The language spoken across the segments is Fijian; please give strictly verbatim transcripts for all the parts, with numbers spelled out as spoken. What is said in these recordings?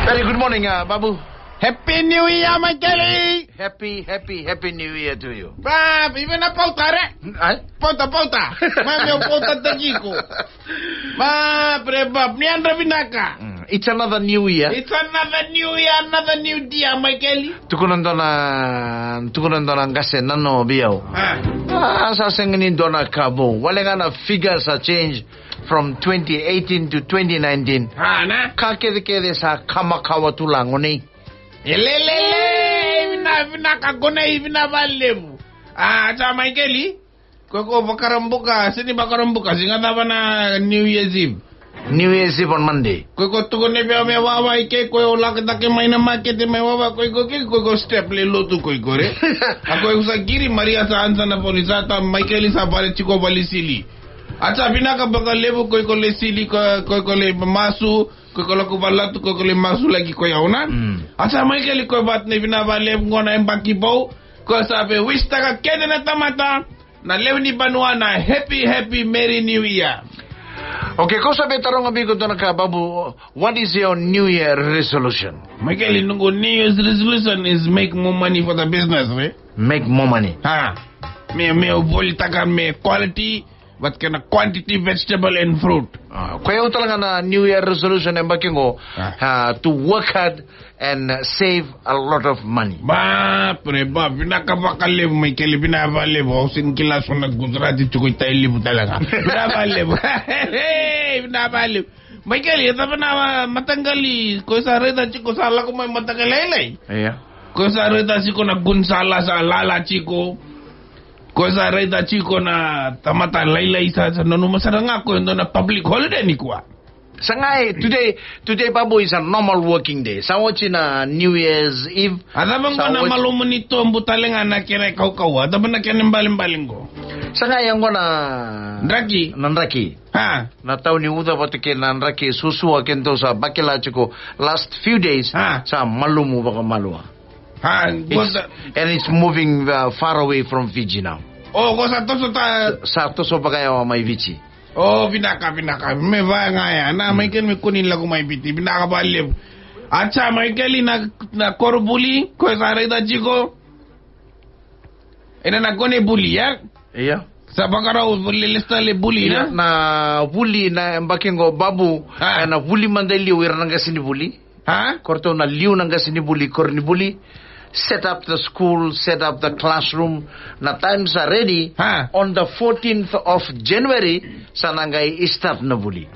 Very good morning, uh, Babu. Happy New Year, Michaeli. Happy, happy, happy New Year to you. Ba, even a pauta re. Ai? Pauta, pauta. Mai meu pauta takiko. Ba, bre, ba, ni yadra vinaka. Mm, it's another new year. It's another new year, another new year, Michaeli. Tukuna dua na, tukuna dua na qase na no biau. Ah. Ah, sa sega ni dua na ka vou. Wale ga na figures a change from twenty eighteen to twenty nineteen. Ah, na? Ka kece kece sa ka makawa tu la gone. E lelele, vina, vina ka gone, vina valevu. Ah, sa Michaeli. Ko ko vakarambuka, sini vakarambuka, siga cava na New Year's Eve. New Year's Eve on Monday. Ko ko tuku ni vea me wawa i ke, ko o lako take mai na market mai wawa, ko ko ke, ko ko step le lotu ko ko re. A ko sa kiri Maria sa ansa na foni sa ta Michaeli sa vale tiko vale sili. A sa vinaka vakalevu ko ko le sili ko ko le masu, ko ko lako valatu ko ko le masu laki ko yauna. Mm. A sa Michaeli ko vat ne vina valevu gona embaki bau, ko sa ve wish taka kede na tamata. Na lewe ni vanua na happy, happy, merry new year. Okay, ko sa vei taroga vei iko dua na ka, Babu, what is your New Year resolution? Michaeli, noqu New Year's resolution is make more money for the business, eh? Make more money. Ha. Me, me volitaka me quality, but kena quantity, vegetable and fruit. Ah, ko yau tale ga na New Year resolution e baki qo, ah, ah, to work hard and save a lot of money. Ba, pre, ba, vinaka vakalevu, Michaeli, vinaka vakalevu. Au sini kila so na Gujarati tiko i tai levu tale ga. Vinaka vakalevu. Vinaka vakalevu. Michaeli, e cava na mataqali, ko sa raica tiko sa lako mai mataqali lailai. Ia. Ko sa raica tiko na gunsala sa lala tiko. Ko sa raica tiko na tamata lailai sa, sa nanuma sara ga ko e dua na public holiday nikua. Sa qai, today, today, Babu, is a normal working day. Sa oti na New Year's Eve. A cava qo na malumu ni tobu tale ga na kena kaukauwa? A cava na kena balebale qo? Sa qai qo na draki. Na draki. Ha. Na tau ni uca vata kei na draki suasua keitou sa vakila tiko last few days. Ha. Sa malumu vakamalua. Ha, and it's moving, uh, far away from Fiji now. O, ko sa toso ta. Sa toso vakayawa mai Viti. O, vinaka, vinaka. Me vaya ga ya. Na, mai kena me kua ni lako mai Viti. Vinaka vakalevu. A sa Michaeli na, na koronivuli, ko sa raica tiko. Ena na gone vuli, ya? Ia. Sa vakarau vuli lista le vuli, ia, na? Na vuli na baki qo Babu, ah, ena vuli mada e liu ira na qasenivuli. Ha? Ko ratou na liu na qasenivuli, koronivuli. Set up the school, set up the classroom. Na time sa ready, ha, on the fourteenth of January, sa na qai start na vuli.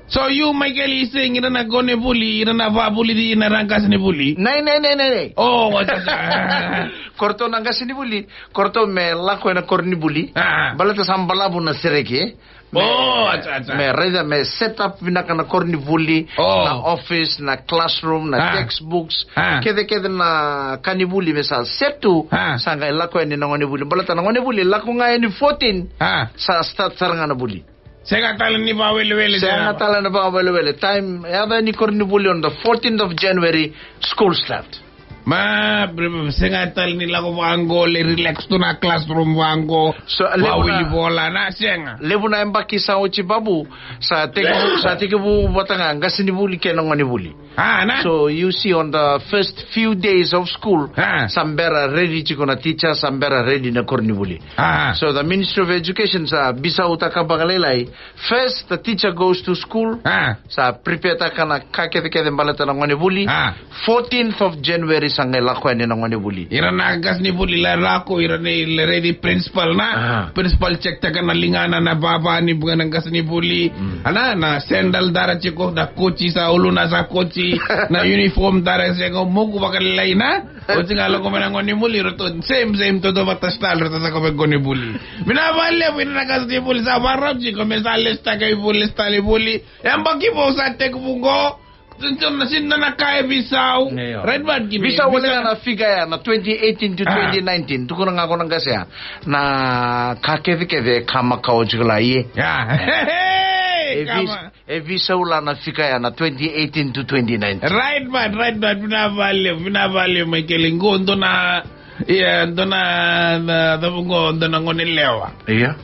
So you, Michaeli, is saying ira na gonevuli, ira na vavuli, ira na qasenivuli? Nei, nei, nei, nei, nei. O, wata sa. Ko ratou na qasenivuli, ko ratou me lako ena koronivuli. Ah. Baleta sa balavu na sereki. Me, o, acha, acha, me raica me set up vinaka na koronivuli, o, na office, na classroom, na, ah, textbooks, ah, kece kece na ka ni vuli me sa set tu, ah, sa qai lako yani na gonevuli. Baleta na gonevuli lako ga yani fourteen, ah, sa start sara ga na vuli. Sega tale ni vawelewele. Sega tale ni vawelewele. Time, e yaco yani koronivuli on the fourteenth of January, school start. Ma, bre, sega tale ni lako vaqo, le relax tu na classroom vaqo. So, levu na, vawili vola na, sega. Levu na yabaki sa oti Babu, sa tekivu, sa tekivu vata ga qasenivuli kei na gonevuli. Ah, na? So, you see, on the first few days of school, ah, sa bera ready tiko na teacher, sa bera ready na koronivuli. Ah. So, the Ministry of Education sa bisautaka vakalailai. First, the teacher goes to school. Ah. Sa prepare taka na ka kece kece baleta na gonevuli. Ah. Fourteenth of January sa qai lako yani na gonevuli. Ira na qasenivuli la lako, ira na i le ready principal na. Ah. Principal check taka na ligana, na vava ni buka na qasenivuli. Mm. Ana, na sandal dara tiko, na koci sa uluna sa koci, na uniform dara sega moku vakalailai na. Oti ga lako mai na gonevuli, ratou same, same, toto vata style, ratou sa ko mai gonevuli. Vinaka vakalevu, ira na qasenivuli, sa varau tiko, me sa lesi taka i vuli, lesi tale i vuli. Yabaki vou sa tekivu qo. Sinto na, sinto na ka e visau. Io. Right, but give me visau, wale ga na fika ya, na twenty eighteen to, ah, twenty nineteen. Tukuna ga ko na qase ya. Na ka kece kece ka makawa tiko la, ie. Ya. Hey, hey, e vis-, kama. E visau la na fika ya na twenty eighteen to twenty nineteen. Right, man, right, man. Vinaka vakalevu, vinaka vakalevu, Michaeli. Qo dua na, ia, dua na, na, cava qo, dua na gone lewa. Ia.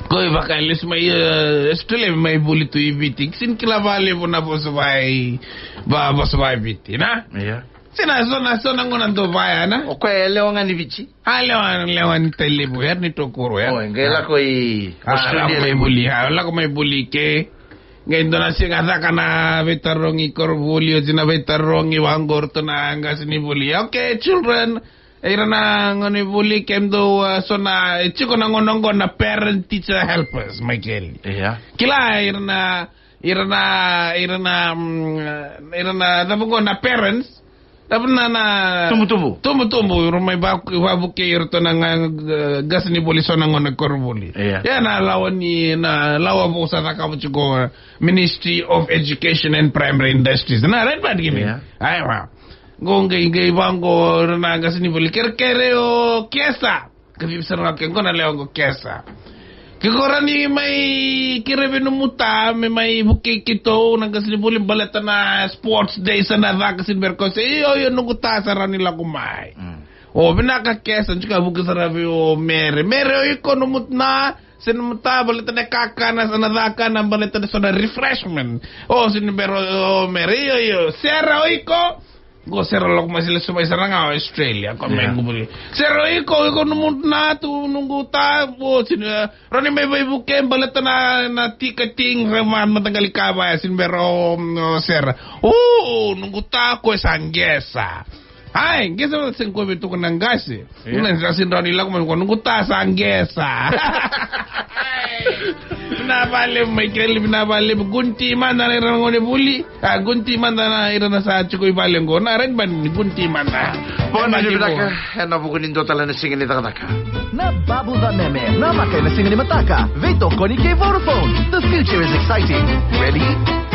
Ko i vaka e lesu mai, eh, Australia mai vuli tu i Viti. Sini kila valevu na vosa vai, va, vosa vai Viti, na? Ia. Sina so na, so na gona do vaya, na? O koya e lewa ga ni Viti? A, lewa, lewa ni Tailevu, her ni Tokoro, ya. O, e qai lako i Australia. A, lako mai vuli, a, lako mai vuli ke. Qai dua na siga caka na veitarogi koronivuli, oti na veitarogi vaqo ratou na qase ni vuli. Okay, children, ira na gone ni vuli, kemudou, a, so na, e tiko na gona oqo na parent teacher helpers, Michael. Ia. Kila, ira na, ira na, ira na, mm, ira na, cava oqo na parents, cava na, na tubutubu. Tubutubu, ira mai va-, vavukei iratou na ga, eh, qase ni vuli so na gona koronivuli. Ia. Ia na lawa ni, na lawa vou sa cakava tiko, eh, Ministry of Education and Primary Industries. Na, right, but give me. Ia. Aiwa. Qo qai, qai vaqo, ira na qase ni vuli, kerekere o Kesa. Ka vivi sara ga ke qo na lewa qo Kesa. Ke ko rawa ni mai kerevi nomu ta me mai vukei keitou na qase ni vuli baleta na sports day sa na caka, sini bera ko se, io, io, noqu ta sa rawa ni lako mai. Mm. O, vinaka Kesa, ni ka vuki sara vei o Mere. Mere, o iko nomu na, se nomu ta baleta na kakana sa na caka na baleta na so na refreshment. O, sini bera o Mere, io, io. Sera, o iko? Qo Sera lako mai, sa lesu mai sara ga o Australia, ko mai quburi. Sera, iko, iko nomu na tu, noqu ta, o, sini, eh, rawa ni mai vaivuke baleta na, na ticketing, ra ma, mataqali ka vaya, sini bera o, o Sera. O, noqu ta ko sa qesa. Ai, qesa, se ko vei tuku na qase. Ia. Na qase rawa ni lako mai ko noqu ta sa qesa. Vinaka vakalevu Michael, vinaka vakalevu. Gunti mada na ira na gone vuli. A, gunti mada na ira na sa tiko i vale qo. Na red band ni gunti mada. Bona ni vinaka, ena vuku ni dua tale na siga ni cakacaka. Na Babu Cameme, na maka ena siga ni mataka. Veitokoni kei Vodafone. The future is exciting. Ready?